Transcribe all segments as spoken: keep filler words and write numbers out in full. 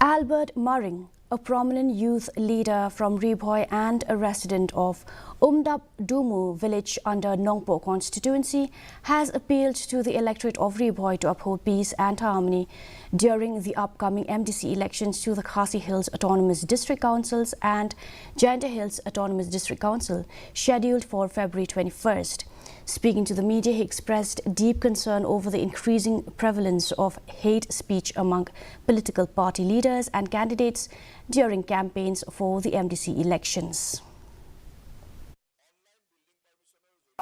Albert Maring, a prominent youth leader from Ri Bhoi and a resident of Umdap Dumu village under Nongpoh constituency, has appealed to the electorate of Ri Bhoi to uphold peace and harmony during the upcoming M D C elections to the Khasi Hills Autonomous District Councils and Jaintia Hills Autonomous District Council, scheduled for February twenty-first. Speaking to the media, he expressed deep concern over the increasing prevalence of hate speech among political party leaders and candidates during campaigns for the M D C elections.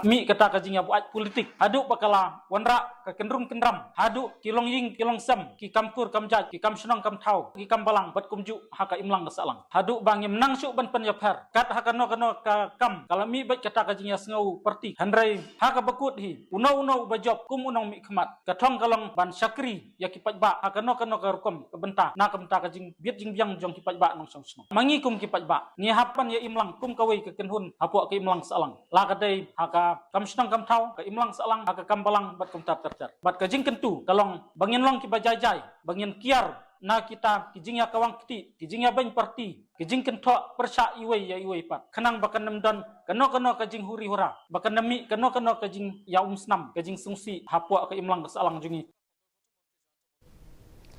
Mih kata ka jingïabuaid politik haduh ba ka la wanrah ka kynrum kynram, haduh ki longïing ki longsem, ki kam kur kam jait, ki kam shnong kam thaw, ki kam balang bad kumjuh ha ka imlang ka sahlang. Haduh ba ngim nang shuh ban pynïapher kat ha kano kano ka kam, ka la mih beit kata ka jingïasngew parti. Hynrei ha kaba kut hi, uno uno uba jop kum u nongmihkhmat, ka thong ka long ban shakri ïa ki paidbah ha kano kano ka rukom ka bynta, na ka bynta ka jingbit jingbiang jong ki paidbah nongshong shnong. Ma ngi kum ki paidbah, ngi hap ban ïa imlang kum kawei ka kynhun hapoh ka imlang sahlang, la ka dei ha ka kam shnong kam thaw, ka imlang sahlang, ha ka kam balang bad kumta ter ter. Bad ka jingkyntu ka long ba ngin long kiba jai jai, ba ngin kiar na kita ki jingïakawang kti, ki jingïabeiñ parti, ki jingkynthoh pyrshah iwei ïa iwei pat, khnang ba kan ym don kano kano ka jinghuri hura, ba kan ym mih kano kano ka jingïaumsnam, ka jingsngewsih hapoh ka imlang ka sahlang jong ngi.